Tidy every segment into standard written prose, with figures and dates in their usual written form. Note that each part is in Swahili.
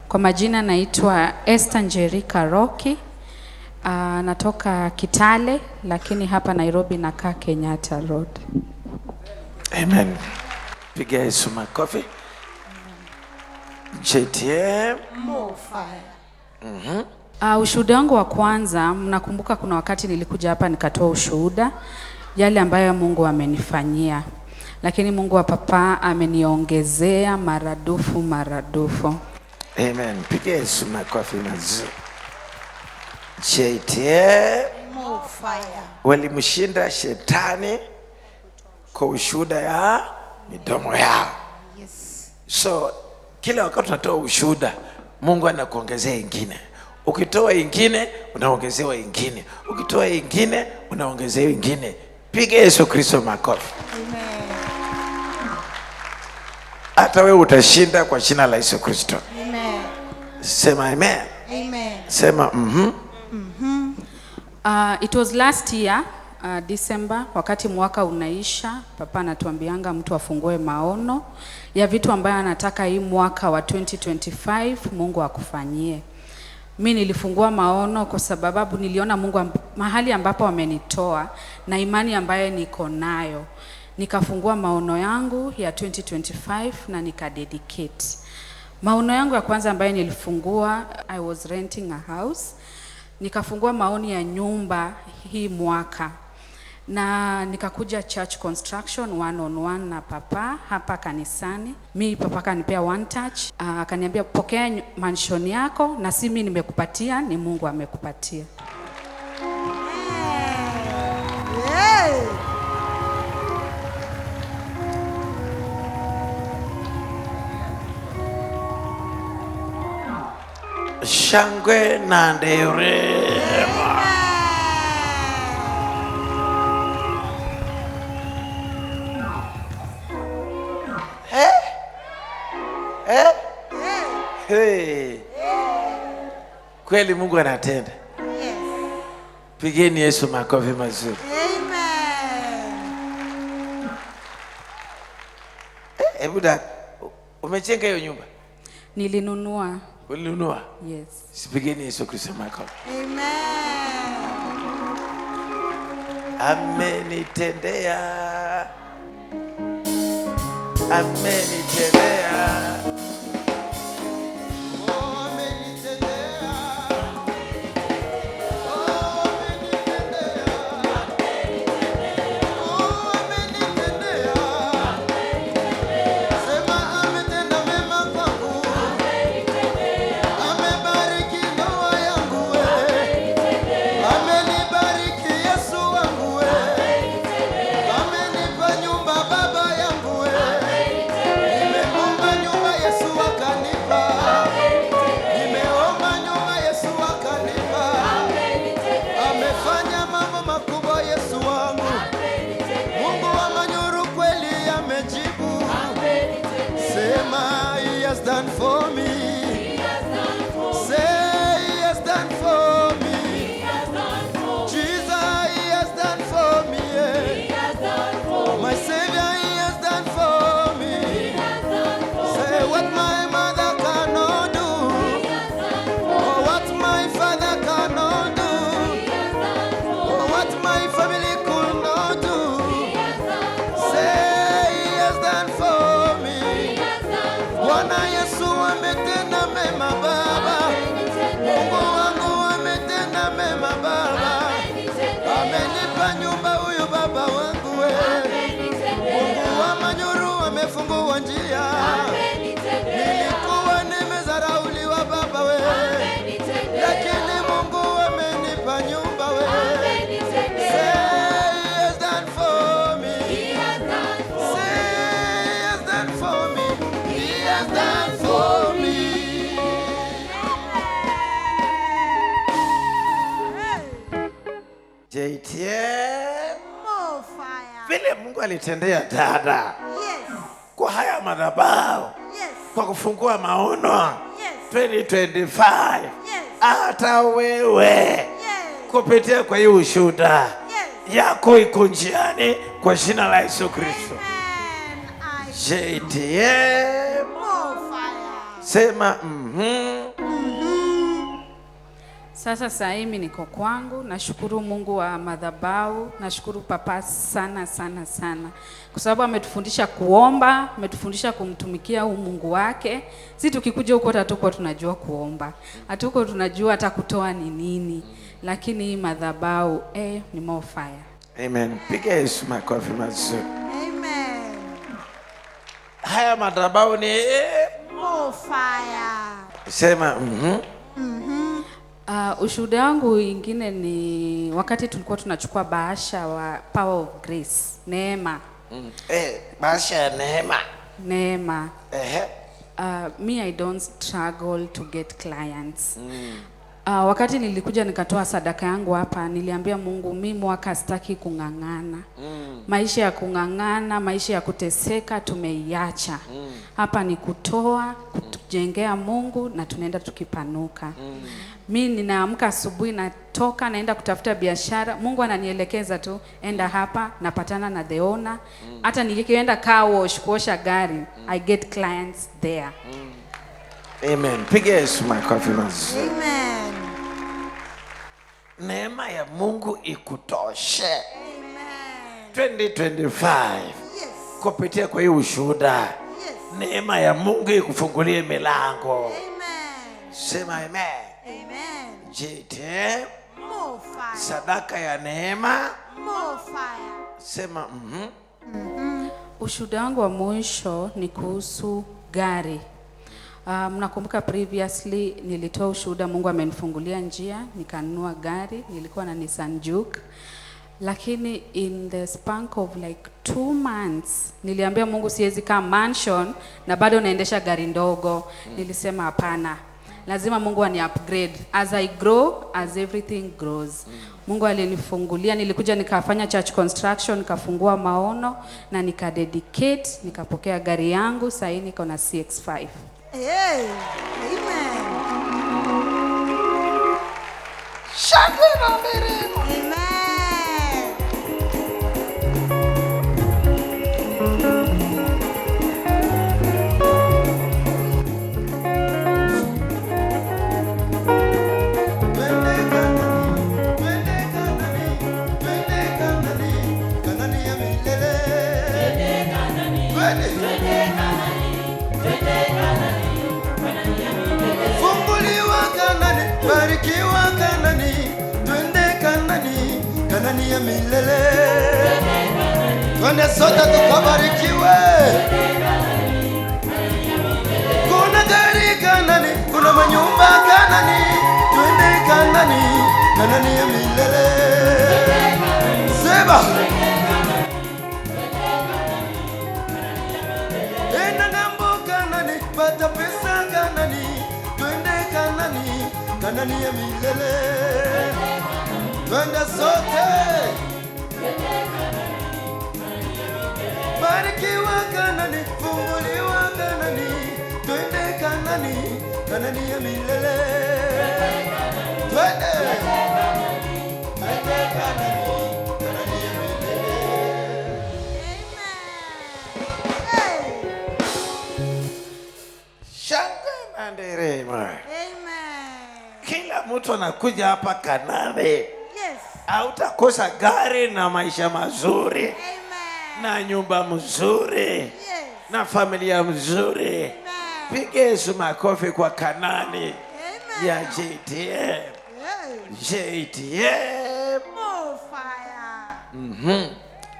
Kwa majina naitwa Esther Njeri Karoki. Natoka Kitale lakini hapa Nairobi nakaa Kenyatta Road. Amen. Piga Yesu makofi. JTM. More fire. Ushuhuda wangu wa kwanza, mnakumbuka kuna wakati nilikuja hapa nikatoa ushuhuda yale ambayo Mungu amenifanyia, lakini Mungu wa papa ameniongezea maradufu maradufu. Amen. Piga Yesu makofi mazuri. JTM. More fire. Walimshinda shetani kwa ushuhuda ya midomo yao. Yes. So kila wakati unatoa ushuhuda, Mungu anakuongezea ingine. Ukitoa ingine unaongezewa ingine, ukitoa ingine unaongezewa ingine. Piga Yesu Kristo makofi. Amen. Hata wewe utashinda kwa jina la Yesu Kristo. Amen. Sema amen. Amen. Sema mhm. It was last year December, wakati mwaka unaisha, papa anatuambianga mtu afungue maono ya vitu ambayo anataka hii mwaka wa 2025 Mungu akufanyie. Mi nilifungua maono kwa sababu niliona Mungu mahali ambapo amenitoa na imani ambayo niko nayo. Nikafungua maono yangu ya 2025 na nikadedicate. Maono yangu ya kwanza ambayo nilifungua, I was renting a house. Nikafungua maoni ya nyumba hii mwaka na nikakuja church construction one on one na papa hapa kanisani. Mi papa kanipea one touch, akaniambia pokea mansion yako, na si mi nimekupatia, ni Mungu amekupatia. Hey. Shangwe na nderemo. Hey. Kweli Mungu anatenda. Yes. Pigeni Yesu makofi mazuri. Amen. Hebu da, umejenga hiyo nyumba? Nilinunua. Ulinunua? Yes. Sipigeni Yesu Kristo makofi. Amen. Amenitendea. Amenitendea. Done for me. Say he has done for me. Jesus, he has done for me. Yeah. My Savior, he has done for me. Say what my mother cannot do, or what my father cannot do, or what my family could not do. Say he has done for me. Bwana Yesu ametenda mema Baba. Mungu wangu ametenda mema Baba. Amenipa nyumba huyu baba wangu we. Mungu wa Manyuru amefungua njia. Nilikuwa nimezarauliwa baba we, lakini Mungu amenipa nyumba we. Say he has done for me. Say he has done for me. He has done for me. JTM. More fire. Vile Mungu alitendea dada Yes. kwa haya madhabahu, Yes. kwa kufungua maono Yes. 2025, Yes. hata wewe Yes. kupitia kwa hii ushuhuda Yes. yako iko njiani kwa jina la Yesu Kristo. Amen. JTM. More fire. Sema Sasa saa hii mimi niko kwangu, nashukuru Mungu wa madhabahu, nashukuru papa sana sana sana, kwa sababu ametufundisha kuomba, ametufundisha kumtumikia huu Mungu wake. Si tukikuja huko hatuko tunajua kuomba, hatuko tunajua hata kutoa ni nini, lakini hii madhabahu ni more fire. Amen. Piga Yesu makofi mazuri. Amen. Haya madhabahu ni More fire. Sema Ushuhuda wangu ingine ni wakati tulikuwa tunachukua bahasha wa Power of Grace, neema. Bahasha ya neema. Neema. Me I don't struggle to get clients. Wakati nilikuja nikatoa sadaka yangu hapa, niliambia Mungu mimi mwaka sitaki kung'ang'ana. Maisha ya kung'ang'ana, maisha ya kuteseka tumeiacha. Hapa ni kutoa, kutujengea Mungu na tunaenda tukipanuka. Mimi ninaamka asubuhi natoka naenda kutafuta biashara, Mungu ananielekeza tu enda hapa, napatana na the owner. Hata nikienda car wash kuosha gari, I get clients there. Amen. Piga Yesu makofi mazuri. Amen. Neema ya Mungu ikutoshe. Amen. 2025. Yes. Kupitia kwa hiyo ushuhuda. Yes. Neema ya Mungu ikufungulie milango. Amen. Sema amen. Amen. JTM. More fire. Sadaka ya neema. More fire. Sema Ushuhuda wangu wa mwisho ni kuhusu gari. Mnakumbuka previously nilitoa ushuhuda, Mungu amenifungulia njia nikanunua gari, nilikuwa na Nissan Juke. Lakini in the span of like 2 months niliambia Mungu siwezi kaa mansion na bado naendesha gari ndogo. Nilisema hapana, lazima Mungu ani upgrade as I grow, as everything grows. Mungu alinifungulia, nilikuja nikafanya church construction, nikafungua maono na nikadedicate, nikapokea gari yangu. Sasa niko na CX5. Hey, amen. Shangwe na nderemo. Amen. Twende Kanani, Kanani ya milele. Twende Funguliwa Kanani, barikiwa Kanani, twende Kanani, Kanani ya milele. Twende sote tukabarikiwe. Kuna gari Kanani, kuna manyumba Kanani, twende Kanani, Kanani ya milele. Sema. Enda ngambo Kanani, pata pesa Kanani, twende Kanani, Kanani ya milele. Twende sote. Barikiwa Kanani, funguliwa Kanani, twende Kanani, Kanani ya milele. Twende. Twende Kanani, Kanani ya milele. Amen. Shangwe na nderemo. Amen. Kila mtu anakuja hapa Kanani. Yes. Hautakosa gari na maisha mazuri. Amen. Na nyumba mzuri. Yes. Na familia mzuri. Amen. Piga Yesu makofi kwa Kanani. Amen. Ya JTM. Hey. JTM. More fire.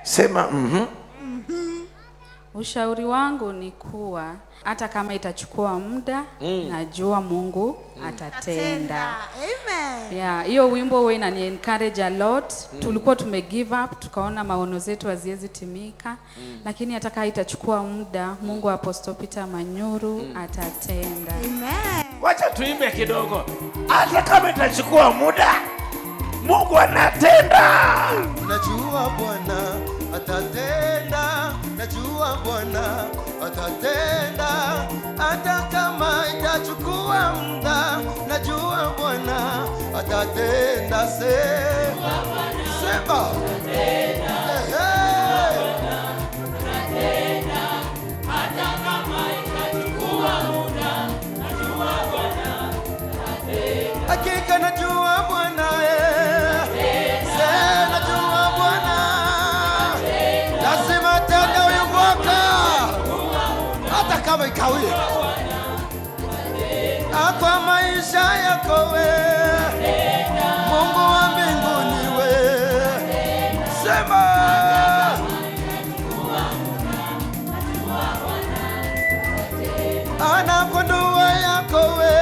Sema Ushauri wangu ni kuwa hata kama itachukua muda, najua Mungu atatenda. Amen. Yeah, hiyo wimbo wewe inani encourage a lot. Tulikuwa tume give up, tukaona maono zetu haziwezi timika, lakini hata kama itachukua muda, Mungu wa Apostle Peter Manyuru atatenda. Amen. Wacha tuimbe kidogo. Hata kama itachukua muda, Mungu anatenda. Najua Bwana atatenda, najua Bwana atatenda, hata kama itachukua muda, najua Bwana atatenda. Sema. Atatenda, hata kama itachukua muda, kama ikawie. Kwa maisha yako we, Mungu wa mbinguni we, sema ana kwa ndoa yako we,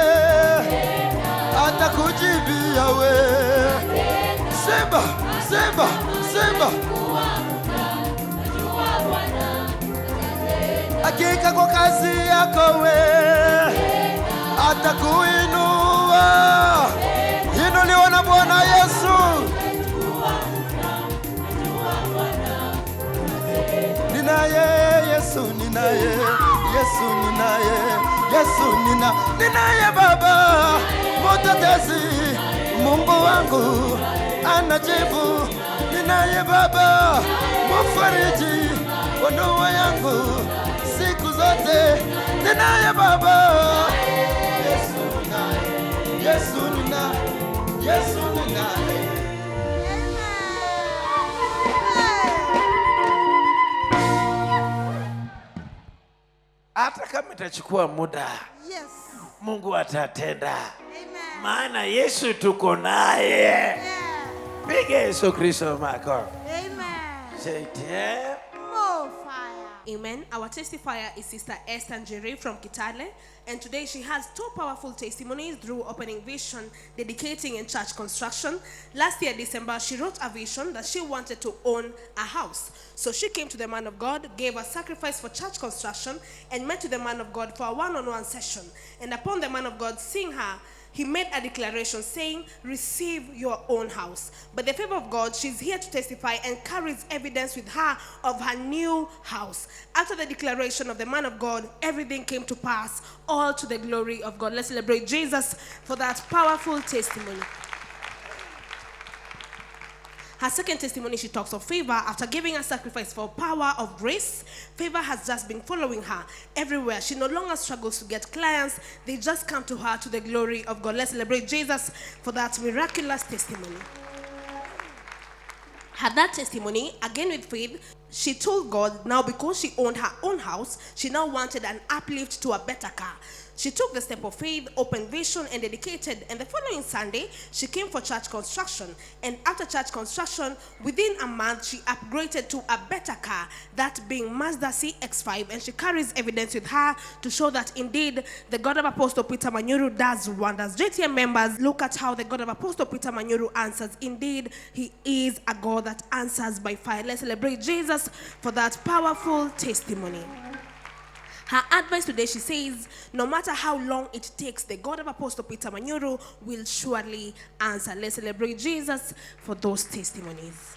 atakujibia we, sema sema sema, hakika kwa kazi yako we atakuinua. Inuliwa na Bwana Yesu. Ninaye Yesu, ninaye Yesu, ninaye Yesu, ninaye Baba Mtetezi, Mungu wangu anajibu. Ninaye Baba Mfariji wa ndoa yangu siku zote. Ninaye Baba Yesu, ninaye Yesu, ninaye Yesu, ninaye. Hata kama itachukua muda, Yes. Mungu atatenda. Amen. Maana Yesu tuko naye. Yeah. Piga Yesu Kristo makofi. Amen. JTM. More fire. Amen. Our testifier is Sister Esther Njeri from Kitale, and today she has two powerful testimonies through opening vision, dedicating and church construction. Last year, December, she wrote a vision that she wanted to own a house. So she came to the man of God, gave a sacrifice for church construction, and met with the man of God for a one-on-one session. And upon the man of God seeing her, he made a declaration saying, receive your own house. By the favor of God, she's here to testify and carries evidence with her of her new house. After the declaration of the man of God, everything came to pass, all to the glory of God. Let's celebrate Jesus for that powerful testimony. Her second testimony, she talks of favor. After giving a sacrifice for power of grace, favor has just been following her everywhere. She no longer struggles to get clients. They just come to her to the glory of God. Let's celebrate Jesus for that miraculous testimony. Had that testimony, again with faith, she told God now because she owned her own house, she now wanted an uplift to a better car. She took the step of faith, opened vision, and dedicated. And the following Sunday, she came for church construction. And after church construction, within a month, she upgraded to a better car, that being Mazda CX-5. And she carries evidence with her to show that indeed the God of Apostle Peter Manyuru does wonders. JTM members, look at how the God of Apostle Peter Manyuru answers. Indeed, he is a God that answers by fire. Let's celebrate Jesus for that powerful testimony. Her advice today, she says, no matter how long it takes, the God of Apostle Peter Manyuru will surely answer. Let's celebrate Jesus for those testimonies.